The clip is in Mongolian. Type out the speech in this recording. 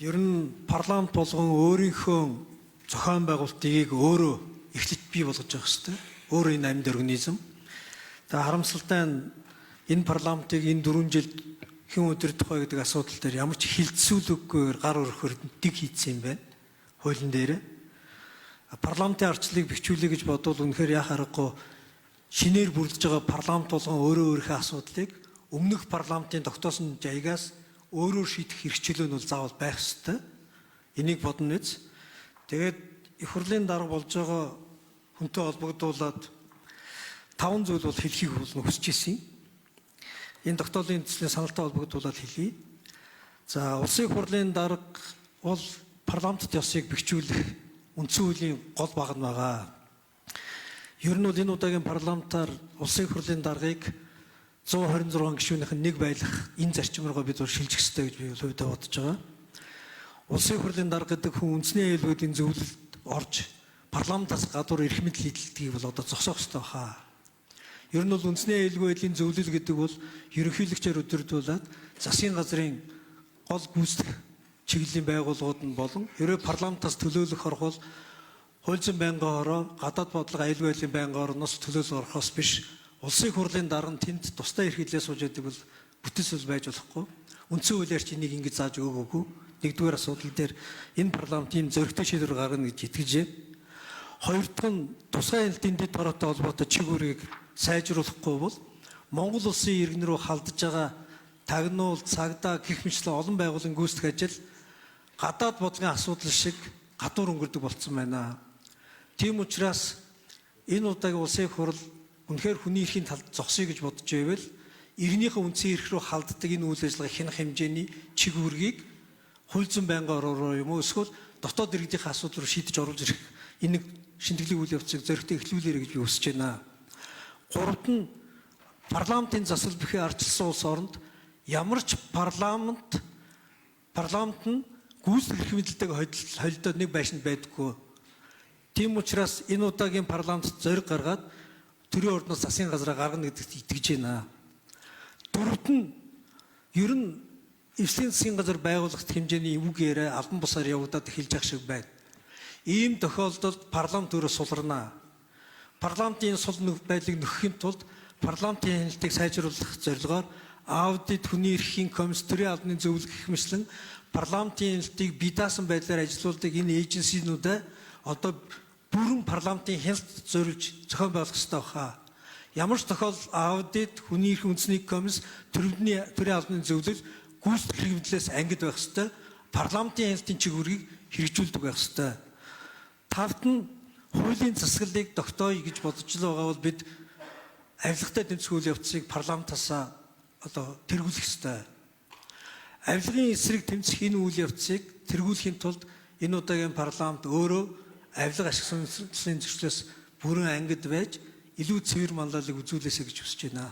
Ер нь парламент болгон өөрийнхөө зохион байгуулалтыг өөрөө эхлэж бий болгож явах хэрэгтэй. Өөрөө энэ амьд организм. Тэгээ харамсалтай нь энэ парламентыг энэ 4 жилд хэн удирдах вэ гэдэг асуудал дээр ямар ч хилцүүлэггүйгээр гар өрөхөр дэг хийцсэн юм байна. Хуулийн дээр. Парламентын арчлалыг бэхжүүлэе гэж бодвол үнэхээр яах аргагүй шинээр бүрдэж байгаа парламент болгон өөрөө өөрийнхөө асуудлыг өмнөх парламентын тогтоосон жаягаас өөрөөр шийдэх эрх чөлөө нь бол заавал байх ёстой. Энийг бодно биз. Тэгээд их хурлын дарга болж байгаа хүнтэй холбогдуулаад таван зүйл бол хэлхийг бол хүсэж ирсэн. Энэ тогтоолын төслийн саналтай холбогдуулаад хэлье. За, улсын их хурлын дарга бол парламентт ёсыг бэхжүүлэх үндсэн хуулийн гол баг нь байгаа. Ер нь бол энэ удаагийн парламентаар улсын их хурлын даргыг 126 гишүүнийх нь нэг байлах энэ зарчим руугаа бид бол шилжих ёстой гэж би хувьдаа бодож байгаа. Улсын их хурлын дарга гэдэг хүн үндэсний аюулгүйдийн зөвлөлд орж парламентаас гадуур эрх мэдэл эдэлдгийг бол одоо зогсоох ёстой хаа. Ер нь бол үндэсний аюулгүй байдлын зөвлөл гэдэг бол ерөнхийлөгчөөр өдөрдүүлээд засгийн газрын гол гүйцэтгэх чиглэлийн байгууллагууд нь болон ерөө парламентаас төлөөлөх орох бол хууль зүйн байнгын хороо, гадаад бодлого аюулгүй байдлын байнгын орноос төлөөлөл орохоос биш улсын хурлын дарга нь тэнд тусдаа эрх хэлээ сууж байдаг бол бүтэц бол байж болохгүй. Үндсэн хуулиар чи энийг ингэж зааж өгөөгүй. Нэгдүгээр асуудал дээр энэ парламент ийм зоригтой шийдвэр гаргана гэж итгэж байна. Хоёр дахь нь тусгай хяналтын дэд хороотой холбоотой чиг үүргийг сайжруулахгүй бол Монгол улсын иргэн рүү халдаж байгаа тагнуул, цагдаа гэх мэтлэн олон байгууллагын гүйцэтгэх ажил гадаад бодлогын асуудал шиг гадуур өнгөрдөг болцсон байна. Тийм учраас энэ удаагийн улсын их хурл үнэхээр хүний эрхийн талд зогсъё гэж бодож байвал иргэнийхээ үндсэн эрх рүү халддаг энэ үйл ажиллагаа хянах хэмжээний чиг үүргийг хууль зүйн байнгын ороор юм уу эсвэл дотоод иргэдийн асуудал руу шийдэж оруулж ирэх энэ нэг шинтгэлийн үйл явцыг зоригтой эхлүүлээрэй гэж би хүсэж байна. Гуравт нь парламентын засал бүхий ардчилсан улс оронд ямар ч парламент нь гүйцэтгэх эрх мэдэлтэйг холдоод нэг байшинд байдаггүй. Тийм учраас энэ удаагийн парламент зориг гаргаад төрийн ордноос засгийн газраа гаргана гэдэгт итгэж байна. Дөрөвт нь ер нь эвслийн засгийн газар байгуулахт хэмжээний үг яриа албан бусаар явагдаад эхэлж байгаа шиг байна. Ийм тохиолдолд парламент өөрөө суларна. Парламентын сул байдлыг нөхөхийн тулд парламентын хяналтыг сайжруулах зорилгоор аудит, хүний эрхийн комисс, төрийн албаны зөвлөх гэх мэтлэн парламентын хяналтыг бие даасан байдлаар ажилуулдаг энэ эйженсинүүдээ одоо бүрэн парламентын хяналт зориулж зохион байгуулах ёстой баха. Ямар ч тохиолдолд аудит, хүний эрхийн үндэсний комисс, төрийн албаны зөвлөл гүйцэтгэх хэрэгмдлээс ангид байх ёстой. Парламентын хяналтын чиг үүргийг хэрэгжүүлдэг байх ёстой. Тавт нь хуулийн засаглалыг тогтооё гэж бодож л байгаа бол бид авилгатай тэмцэх үйл явцыг парламентаас одоо тэргүүлэх ёстой. Авилгын эсрэг тэмцэх энэ үйл явцыг тэргүүлэхийн тулд энэ удаагийн парламент өөрөө авилга ашиг сонирхлын зөрчлөөс бүрэн ангид байж илүү цэвэр манлайлалыг үзүүлээсэй гэж хүсэж байна.